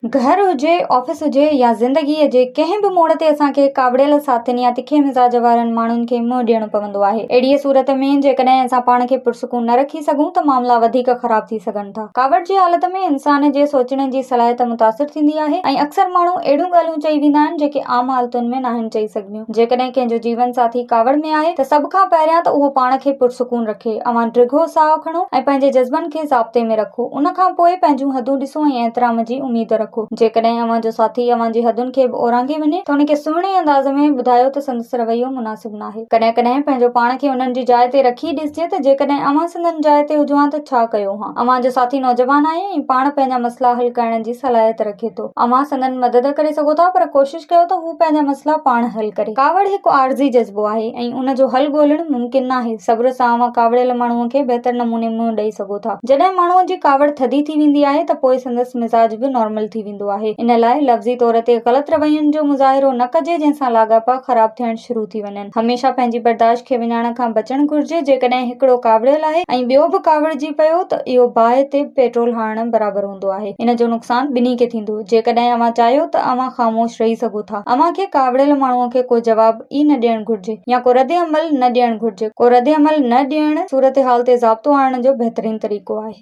گهر هجي، آفيس هجي يا زندگيء جي ڪنهن به موڙ تي اسان کي ڪاوڙيل ساٿين يا تکي مزاج وارن ماڻهن کي منهن ڏيڻو پوندو آهي. اهڙيء صورت ۾ جيڪڏهن اسان پاڻ کي پرسڪون نه رکي سگهون ته معاملا وڌيڪ خراب ٿي سگهن ٿا. ڪاوڙ جي حالت ۾ انسان جي سوچڻ جي صلاحيت متاثر ٿيندي آهي ۽ اڪثر ماڻهو اهڙيون ڳالهيون چئي ويندا آهن جيڪي عام حالتن ۾ ناهن چئي سگهبيون. جيڪڏهن ڪنهن جو جيون ساٿي ڪاوڙ ۾ آهي ته سڀ کان پهريان ته اهو پاڻ کي پرسڪون رکي. اوهان ڊگهو ساهه کڻو ۽ پنهنجي جذبن کي ضابطي ۾ رکو. ان کان پوء پنهنجون حدون ڏسو ۽ احترام جي اميد رکو. جيڪڏهن اوهان جو ساٿي اوهان جي حدن کي به اورانگهي وڃي ته ان کي سهڻي انداز ۾ ٻڌايو ته سندس رويو مناسب ناهي. ڪڏهن ڪڏهن پنهنجو پاڻ کي انهن جي جاء تي رکي ڏسجي ته جيڪڏهن اوهان سندن جاء تي هجو ها ته ڇا ڪيو ها. اوهان جو ساٿي نوجوان آهي ۽ پاڻ پنهنجا مسئلا حل ڪرڻ جي صلاحيت رکي ٿو. اوهان سندن مدد ڪري سگهو ٿا پر ڪوشش ڪيو ته هو پنهنجا مسئلا پاڻ حل ڪري. ڪاوڙ هڪ عارضي جذبو آهي ۽ ان جو حل ڳولڻ ممڪن ناهي. صبر سان اوهان ڪاوڙيل ماڻهوء کي بهتر نموني منهن ڏئي سگهو ٿا. جڏهن ماڻهوء جي ڪاوڙ ٿڌي ٿي ويندي آهي ته پوء سندس مزاج به نارمل ٿي ويندو آهي. ان لاء لفظي طور تي غلط روين جو مظاهرو نه ڪجي جنهن سان لاڳاپا خراب ٿيڻ شروع ٿي وڃن. هميشه پنهنجي برداشت کي وڃائڻ کان بچڻ گهرجي. جيڪڏهن هڪڙو ڪاوڙيل آهي ۽ ٻيو به ڪاوڙجي پيو ته اهو باهه تي پيٽرول هڻڻ برابر هوندو آهي. ان جو نقصان ٻنهي کي ٿيندو. جيڪڏهن اوهان چاهيو ته اوهان خاموش رهي سگهو ٿا. اوهان کي ڪاوڙيل ماڻهوء کي ڪو جواب ئي نه ڏيڻ گهرجي يا ڪو رد عمل نه ڏيڻ گهرجي. ڪو رد عمل نه ڏيڻ صورتحال تي ضابطو آڻڻ جو بهترين طريقو آهي.